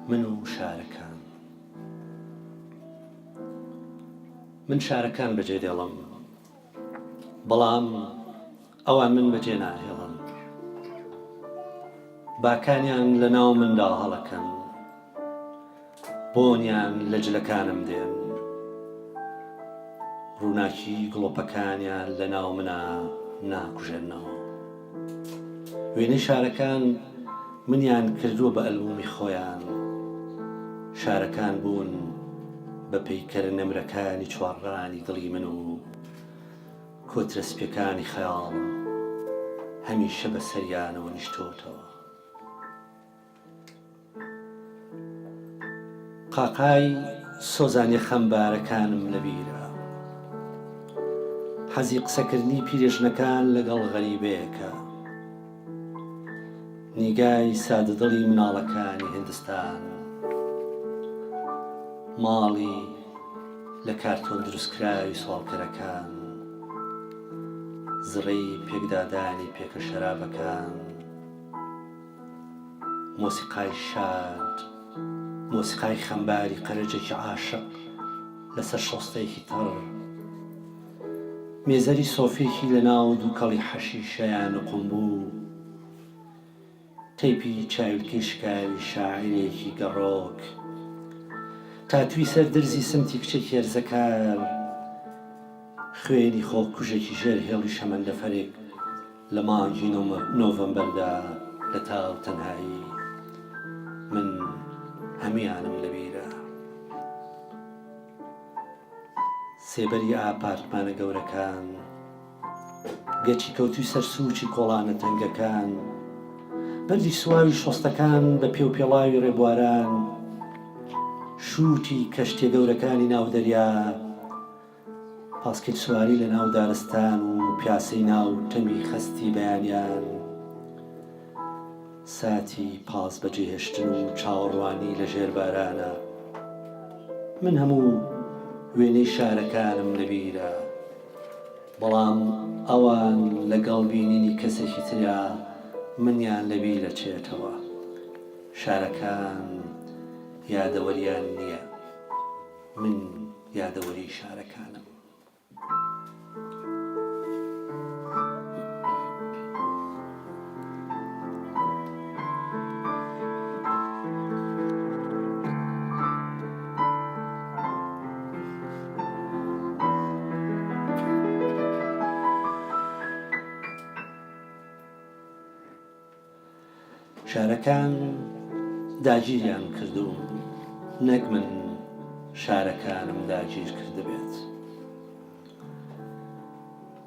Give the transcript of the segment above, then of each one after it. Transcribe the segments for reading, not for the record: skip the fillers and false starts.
من و شارەکان. من شارەکان بەجێ دێڵم، بەڵام ئەوان من بەجێ ناهێڵن. باکانیان لە ناو مندا هەڵەکەن. بۆنیان لە جلەکانم دێن. ڕووناکی گڵۆپەکانیان لە ناو منا ناکوژێنەوە. وێنەی شارەکان منیان کردووە بە ئەلبوومی خۆیان. شارەکان بوون بە پەیکەرە نەمرەکانی چوارڕانی دڵی من و کۆترە سپیەکانی خەیاڵم هەمیشە بە سەریانەوە نیشتۆتەوە. قاقای سۆزانیە خەمبارەکانم لەبیرە. حەزی قسەکردنی پیرێژنەکان لەگەڵ غەریبەیەکە. نیگای سادەدڵی مناڵەکانی هندستان. ماڵی لە کارتۆن دروستکراوی سواڵکەرەکان. زڕەی پێکدادانی پێکە شەرابەکان. مۆسیقای شاد، مۆسیقای خەمباری قەرەجێکی عاشق لەسەر شۆستەیەکی تەڕ، مێزەری سۆفییەکی لەناو دووکەڵی حەشیشەیا نوقمبوو، تەیپی چاویلکەی شکاوی شاعیرێکی گەڕۆک، تاتوی سەر درزی سمتی کچێکی هەرزەکار، خوێنی خۆکوژێکی ژێر هێڵی شەمەندەفەرێک، لە مانگی نۆڤەمبەردا لە تاو تەنهایی من هەموویانم لەبیرە. سێبەری ئاپارتمانە گەورەکان، گەچی کەوتووی سەر سووچی کۆڵانە تەنگەکان، بەردی سواوی شۆستەکان بە پێ و پێڵاوی ڕێبواران، شووتی کەشتیە گەورەکانی ناو دەریا، پاسکیلسواری لە ناو دارستان و پیاسەی ناو تەمی خەستی بەیانیان، ساتی پاس بەجێهێشتن و چاوەڕوانی لە ژێر بارانا. من هەموو وێنەی شارەکانم لەبیرە، بەڵام ئەوان لەگەڵ بینینی کەسێکی ترا منیان لەبیر ئەچێتەوە. شارەکان یادەوەریان نییە. من یادەوەری شارەکانم. شارەکان داگیریان کردووم نەک من شارەکانم داگیر کردبێت.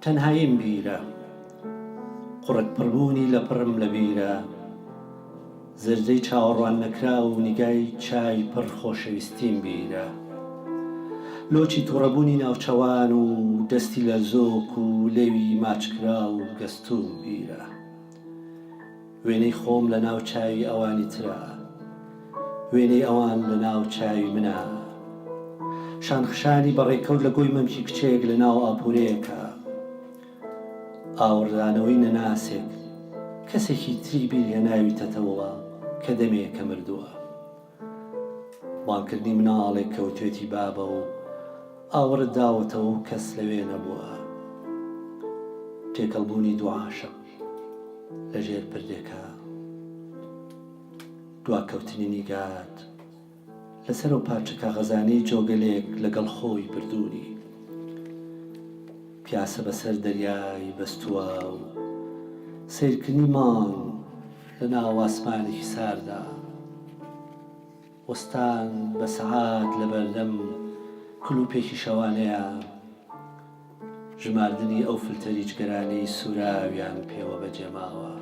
تەنهاییم بیرە، قوڕگ پڕبوونی لە پڕم لە بیرە، زەردەی چاوەڕوان نەکراو و نیگای چاوی پڕ خۆشەویستیم بیرە. لۆچی توڕەبوونی ناوچەوان و دەستی لەرزۆک و لێوی ماچکراو و گەستووم بیرە. وێنەی خۆم لە ناو چاوی ئەوانی ترا، وێنەی ئەوان لە ناو چاوی منا. شانخشانی بە ڕێکەوت لە گۆی مەمکی کچێک لە ناو ئاپۆرەیەکا. ئاوڕدانەوەی نەناسێک کەسێکی تری بیر هێناویتەتەوە کە دەمێکە مردووە. بانگکردنی مناڵێک کە وتوێتی بابە و ئاوڕت داوەتەوە و کەس لەوێ نەبووە. تێکەڵبوونی دوو عاشق لە ژێر پردێکا. دواکەوتنی نیگات لەسەر ئەو پارچە کاغەزانەی جۆگەلێک لەگەڵ خۆی بردوونی. پیاسە بەسەر دەریای بەستووە و سەیرکردنی مانگ لە ناو ئاسمانێکی ساردا. وەستان بە سەعات لە بەردەم کلوپێکی شەوانەیا، ژماردنی ئەو فلتەری جگەرانەی سوراویان پێوە بەجێماوە،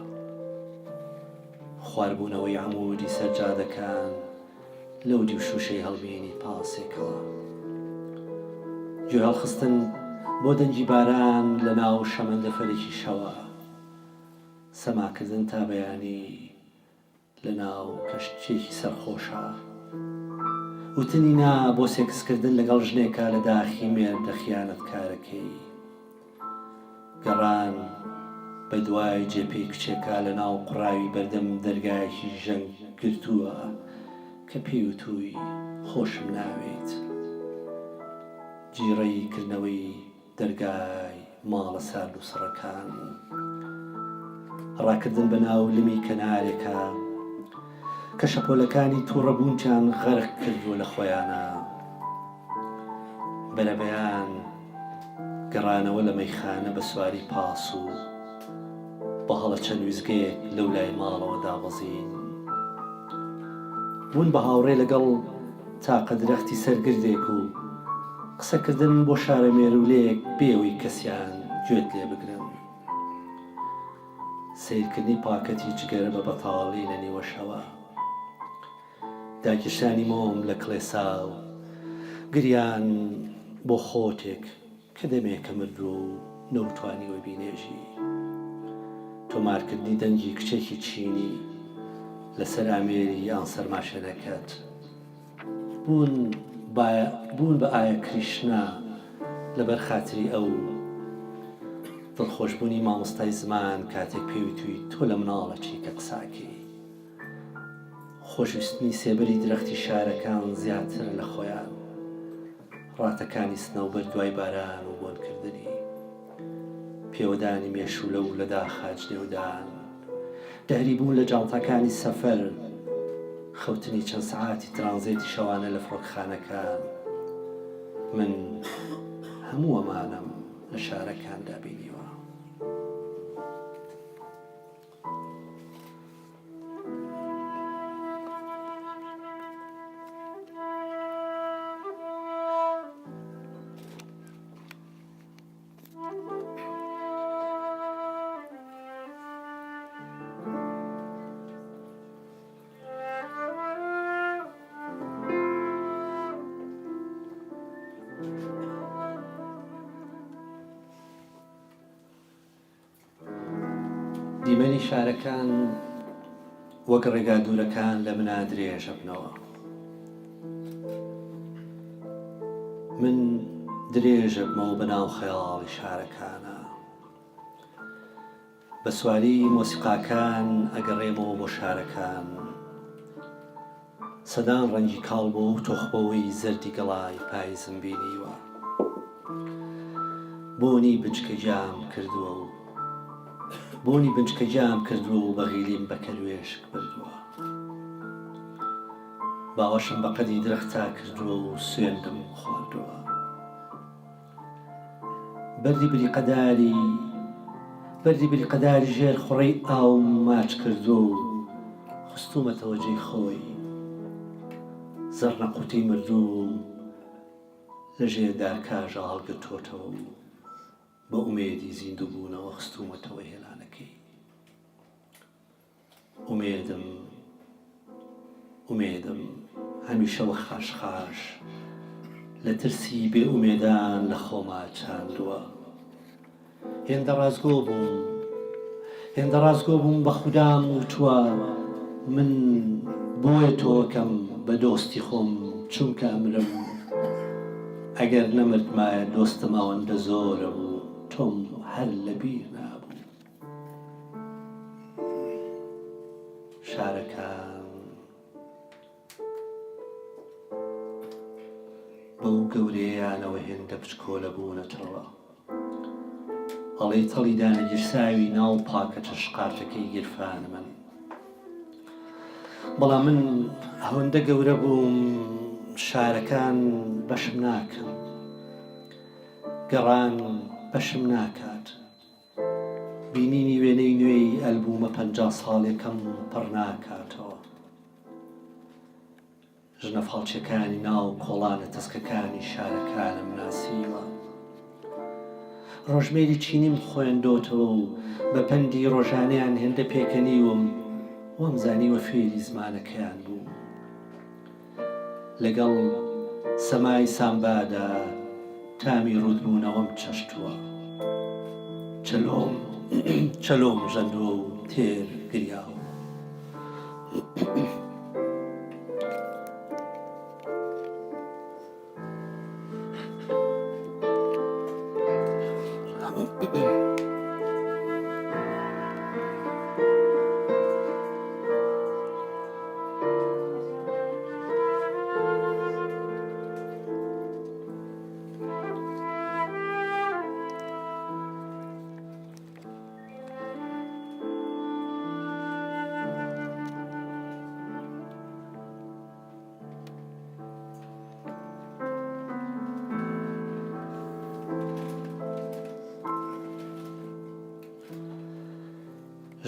خواربوونەوەی عەمودی سەر جادەکان لەو دیو شوشەی هەڵمینی پاسێکەوە، گوێهەڵخستن بۆ دەنگی باران لە ناو شەمەندەفەرێکی شەوا، سەماکردن تا بەیانی لە ناو کەشتییەکی سەرخۆشا. وتنی نا بۆ سێکسکردن لەگەڵ ژنێکا لە داخی مێردە خیانەتکارەکەی. گەڕان بە دوای جێپێی کچێکا لە ناو قوڕاوی بەردەم دەرگایەکی ژەنگ گرتووە. کە پێی وتووی خۆشم ناوێیت. جیڕەی کردنەوەی دەرگای ماڵە سارد و سڕەکان. ڕاکردن بە ناو لمی کەنارێکا کە شەپۆلەکانی تووڕەبوونتیان غەرق کردووە لە خۆیانا. بەرەبەیان گەڕانەوە لە مەیخانە بە سواری پاس و بە هەڵە چەند ویزگەیەک لەو لای ماڵەوە دابەزین. بوون بە هاوڕێ لەگەڵ تاقە درەختی سەر گردێک و قسەکردن بۆ شارە مێروولەیەک بێ ئەوەی کەسیان گوێت لێ بگرن. سەیرکردنی پاکەتی جگەرە بە بەتاڵی لە نیوەشەوە. داکێشانی مۆم لە کڵێسا و گریان بۆ خۆتێک کە دەمێکە مردووە و نەوتوانیوە بینێژی. تۆمارکردنی دەنگی کچێکی چینی لەسەر ئامێری answer machine ەکەت. بوون بوون بە ئایا کریشنا لەبەر خاتری ئەو. دڵخۆشبوونی مامۆستای زمان کاتێک پێی وتووی تۆ لە مناڵەکی کە قسە ئەکەی. خۆشویستنی سێبەری درەختی شارەکان زیاتر لە خۆیان، ڕاتەکانی سنەوبەر دوای باران و بۆنکردنی، پێوەدانی مێشوولە و لە داخا جنێودان، دەهریبوون لە جانتاکانی سەفەر، خەوتنی چەند سەعاتی ترانزێتی شەوانە لە فڕۆکخانەکان. من هەموو ئەمانەم لە شارەکاندا بینیوە. دیمەنی شارەکان وەک ڕێگا دوورەکان لە منا درێژەبنەوە. من درێژەبمەوە بە ناو خەیاڵی شارەکانە. بە سواری مۆسیقاکان ئەگەڕێمەوە بۆ شارەکان. سەدان ڕەنگی کاڵ بۆ و تۆخبەوەی زەردی گەڵای پایزم بینیوە. بۆنی بنچکە گیام کردووە و بۆنی بنچکە گیام کردووە و بەغیلیم بە کەروێشک بردووە. باوەشم بە قەدی درەختا کردووە و سوێندم خواردووە. بەردی بریقەداری بەردی بریقەداری ژێر خوڕەی ئاوم ماچ کردووە و خستوومەتەوە جێی خۆی. زەڕنەقوتەی مردووم لە ژێر دارکاژا هەڵگرتۆتەوە و بە ئومێدی زیندووبوونەوە خستوومەتەوە هێلانەکەی. ئومێدم ئومێدم هەمیشە وەک خاشخاش لە ترسی بێ ئومێدان لە خۆما چاندووە. هێندە ڕاستگۆ بووم هێندە ڕاستگۆ بووم بە خودام وتووە من بۆیە تۆکەم بە دۆستی خۆم چونکە ئەمرم ئەگەر نەمردمایە دۆستم ئەوەندە زۆرە بوو تۆم هەر لەبیر نابوو. شارەکان بەو گەورەیەیانەوە هێندە بچکۆلە بوونەتەوە ئەڵێی تەڵی دانەگیرساوی ناو پاکەتە شقارتەکەی گیرفانمن بەڵام من ئەوەندە گەورە بووم شارەکان بەشم ناکەن گەڕان بەشم ناکات بینینی وێنەی نوێی ئەلبوومە 50 ساڵیەکەم پڕ ناکاتەوە. ژنە فاڵچیەکانی ناو کۆڵانە تەسکەکانی شارەکانم ناسیوە. ڕۆژمێری چینیم خوێندۆتەوە و بە پەندی ڕۆژانەیان هێندە پێکەنیوم وامزانیوە فێری زمانەکەیان بووم. لەگەڵ سەمای سامبادا تامی ڕووتبوونەوەم چەشتووە. چەلۆم چەلۆم ژەندووە و تێر گریاوم.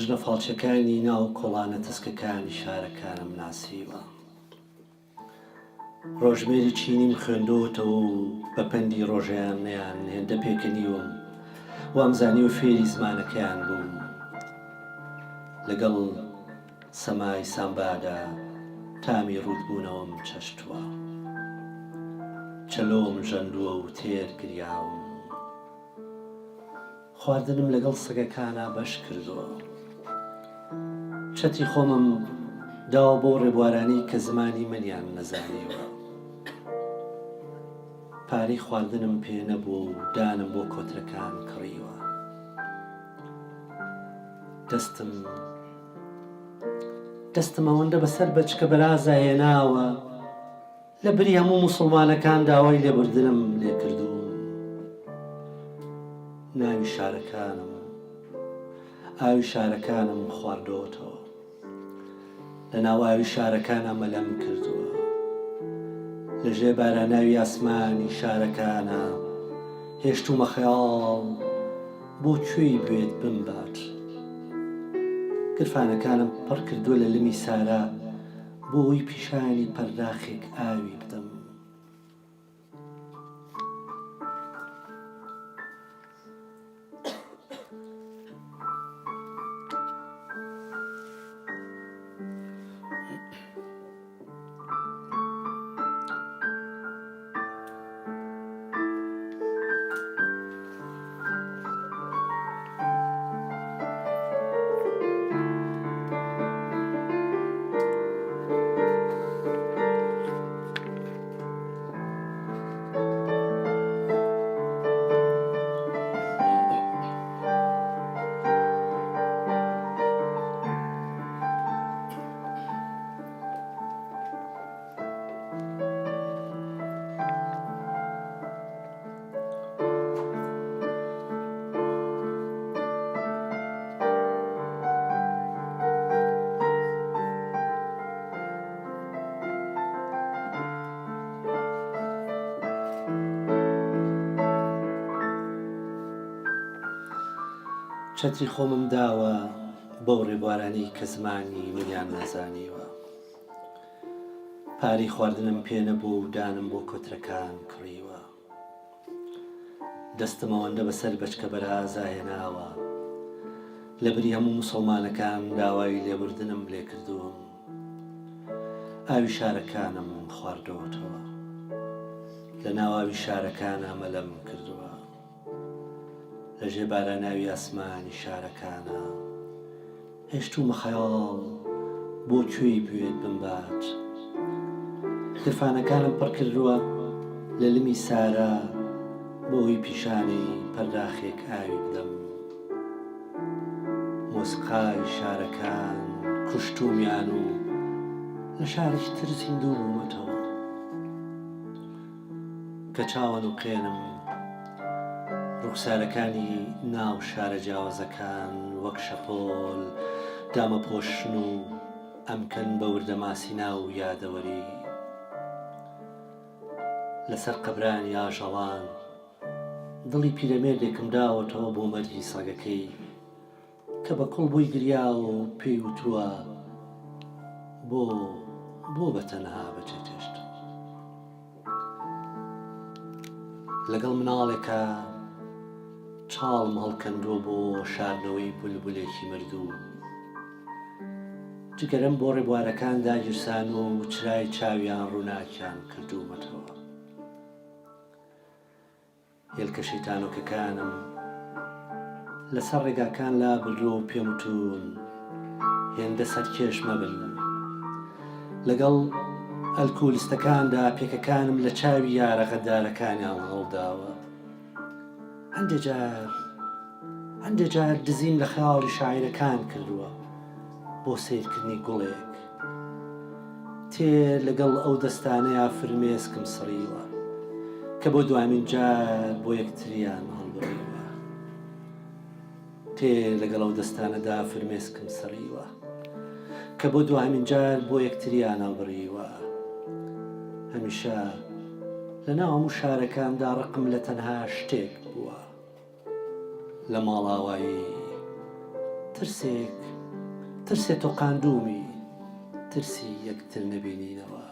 ژنە فاڵچەکانی ناو کۆڵانە تەسکەکانی شارەکانم ناسیوە. ڕۆژمێری چینیم خوێندۆتەوە و بە پەندی ڕۆژەیانەیان هێندە پێکەنیوم وامزانیوە فێری زمانەکەیان بووم. لەگەڵ سەمای سامبادا تامی ڕووتبوونەوەم چەشتووە. چەلۆم ژەندووە و تێر گریاوم. خواردنم لەگەڵ سەگەکانا بەش کردووە. چەتری خۆمم داوە بەو ڕێبوارانەی کە زمانی منیان نەزانیوە. پارەی خواردنم پێ نەبووە و دانم بۆ کۆترەکان کڕیوە. دەستم دەستم ئەوەندە بەسەر بەچکە بەرازا هێناوە لە بری هەموو موسڵمانەکان داوای لێبوردنم لێکردوون. ناوی شارەکانم، ئاوی شارەکانم خواردۆتەوە. لە ناو ئاوی شارەکانا مەلەم کردووە. لە ژێر باراناوی ئاسمانی شارەکانا هێشتوومە خەیاڵ بۆ کوێی بوێت بمبات. گرفانەکانم پڕ کردووە لە لمی سارا بۆ ئەوەی پیشانی پەرداخێک ئاوی بدەم. چەتری خۆمم داوە بەو ڕێبوارانەی کە زمانی منیان نەزانیوە. پارەی خواردنم پێ نەبووە و دانم بۆ کۆترەکان کڕیوە. دەستم ئەوەندە بەسەر بەچکە بەرازا هێناوە، لەبری هەموو موسڵمانەکان داوای لێبوردنم لێکردوون. ئاوی شارەکانم خواردۆتەوە. لە ناو ئاوی شارەکانا مەلەم کردووە. لە ژێر باراناوی ئاسمانی شارەکانا. هێشتوومە خەیاڵ بۆ کوێی بوێت بمبات. گرفانەکانم پڕ کردووە لە لمی سارا بۆ ئەوەی پیشانی پەرداخێک ئاوی بدەم. مۆسیقای شارەکان کوشتوومیان و لە شارێکی تر زیندوو بوومەتەوە. کە چاوەنوقێنم ڕووخسارەکانی ناو شارە جیاوازەکان وەک شەپۆل دامەپۆشن و ئەمکەن بە وردە ماسی ناو یادەوەری لەسەر قەبرانی ئاژەڵان دڵی پیرەمێردێکم داوەتەوە بۆ مەرگی سەگەکەی کە بە کوڵ بۆی گریاوە و پێی وتووە بۆ بۆ بە تەنها بەجێت هێشتم. لەگەڵ مناڵێکا چاڵم هەڵکەندووە بۆ شاردنەوەی بولبولێکی مردوو. جگەرەم بۆ ڕێبوارەکان داگیرسانووە و چرای چاویان ڕووناکیان کردوومەتەوە. هێلکە شەیتانۆکەکانم لەسەر ڕێگاکان لابردووە و پێم وتوون هێندە سەرکێش مەبن. لەگەڵ ئەلکولیستەکاندا پێکەکانم لە چاوی یارە غەدارەکانیان هەڵداوە. هەندێ جار هەندێ جار دزیم لە خەیاڵی شاعیرەکان کردووە بۆ سەیرکردنی گوڵێک. تێر لەگەڵ ئەو دەستانەیا فرمێسکم سڕیوە کە بۆ دوامین جار بۆ یەکتریان هەڵبڕیوە. تێر لەگەڵ ئەو دەستانەدا فرمێسکم سڕیوە کە بۆ دوامین جار بۆ یەکتریان هەڵبڕیوە. هەمیشە لەناو هەموو شارەکاندا ڕقم لە تەنها شتێک بووە. لە ماڵاوایی. ترسێک، ترسێ تۆقاندوومی، ترسی یەکتر نەبینینەوە.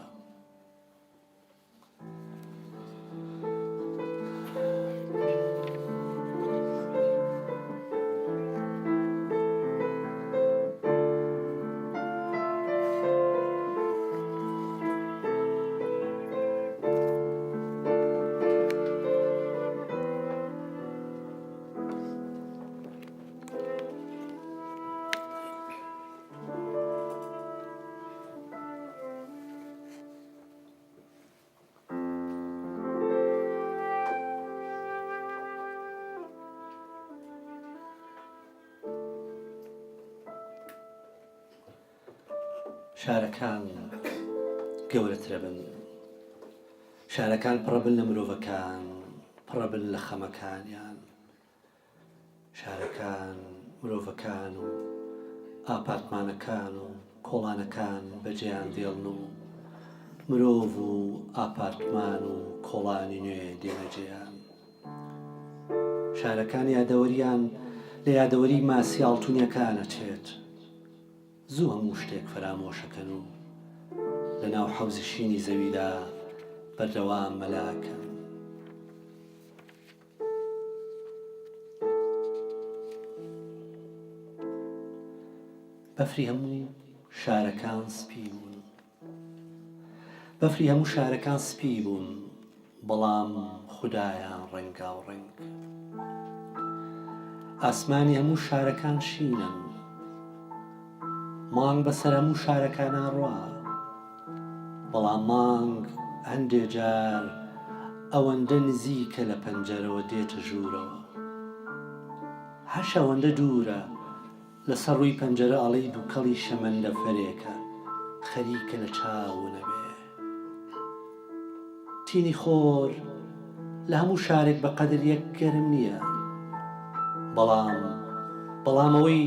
شارەکان گەورەترەبن شارەکان پڕەبن لە مرۆڤەکان پڕەبن لە خەمەکانیان شارەکان، مرۆڤەکان و ئاپارتمانەکان و کۆڵانەکان بەجێیان دێڵن و مرۆڤ و ئاپارتمان و کۆڵانی نوێ دێنە جێیان. شارەکان یادەوەریان لە یادەوەری ماسی ئاڵتونیەکان ئەچێت. زوو هەموو شتێک فەرامۆشەکەن و لە ناو حەوزی شینی زەویدا بەردەوام مەلە ئەکەن. بەفری هەموو شارەکان سپی بوون. بەفری هەموو شارەکان سپی بوون، بەڵام خودایان ڕەنگاوڕەنگ. ئاسمانی هەموو شارەکان شینن. مانگ بەسەر هەموو شارەکانا ڕوا. بەڵام مانگ هەندێ جار ئەوەندە نزیکە لە پەنجەرەوە دێتە ژوورەوە. هەش ئەوەندە دوورە لەسەر ڕووی پەنجەرە ئەڵێی دووکەڵی شەمەندەفەرێکە خەریکە لە چاو ونەبێ. تینی خۆر لە هەموو شارێک بە قەدر یەک گەرم نییە. بەڵام بەڵام ئەوەی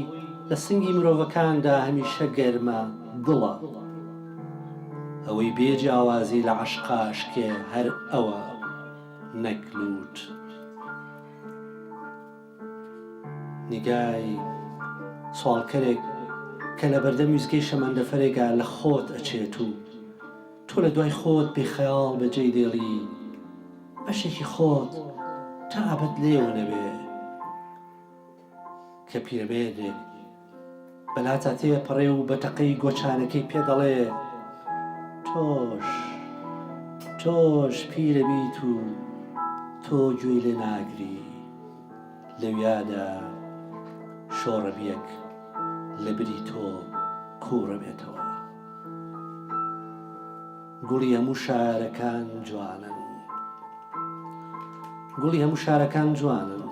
لە سنگی مرۆڤەکاندا هەمیشە گەرمە دڵە. ئەوەی بێ جیاوازی لە عەشقا ئەشکێ هەر ئەوە نەک لووت. نیگای سواڵکەرێک کە لە بەردەم ویستگەی شەمەندەفەرێکا لە خۆت ئەچێت و تۆ لە دوای خۆت بێ خەیاڵ بەجێی دێڵی، بەشێکی خۆت تا ئەبەد لێوە نەبێ. کە پیرەمێردێک بەلاتا تێپەڕێ و بە تەقەی گۆچانەکەی پێ دەڵێ، تۆش، تۆش پیرەبیت و تۆ گوێی لێ ناگری. لەویادا شۆڕەبیەک لە بری تۆ کووڕەبێتەوە. گوڵی هەموو شارەکان جوانن. گوڵی هەموو شارەکان جوانن.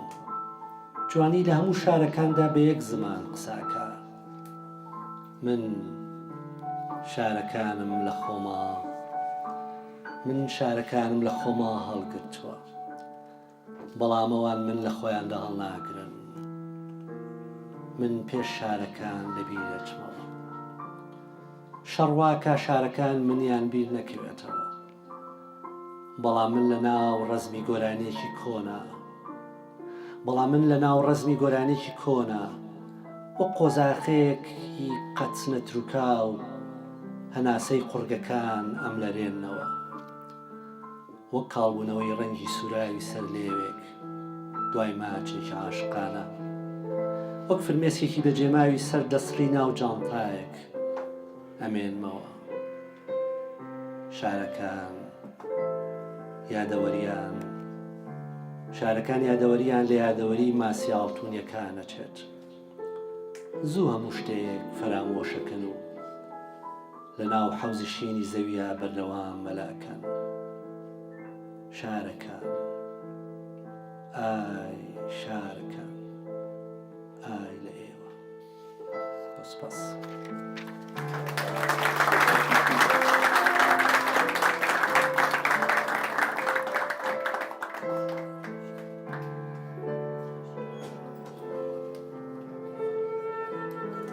جوانی لە هەموو شارەکاندا بە یەک زمان قسە ئەکا. من شارەکانم لە خۆما من شارەکانم لە خۆما هەڵگرتووە. بەڵام ئەوان من لە خۆیاندا هەڵناگرن. من پێش شارەکان لە بیر ئەچمەوە. شەڕ واکا شارەکان منیان بیر نەکەوێتەوە. بەڵام من لە ناو ڕەزمی گۆرانییەکی کۆنا بەڵام من لە ناو ڕەزمی گۆرانییەکی کۆنا وەک قۆزاخەیەکی قەت نەتروکاو هەناسەی قوڕگەکان ئەملەرێننەوە. وەک کاڵبوونەوەی ڕەنگی سووراوی سەر لێوێک دوای ماچێکی عاشقانە، وەک فرمێسکێکی بەجێماوی سەر دەسڕی ناو جانتایەک ئەمێنمەوە. شارەکان یادەوەریان شارەکان یادەوەریان لە یادەوەری ماسی ئاڵتونیەکان ئەچێت. زوو هەموو شتێک فەرامۆشەکەن و لە ناو حەوزی شینی زەویا بەردەوام مەلە ئەکەن. شارەکان. ئای شارەکان. ئای لە ئێوە. سپاس.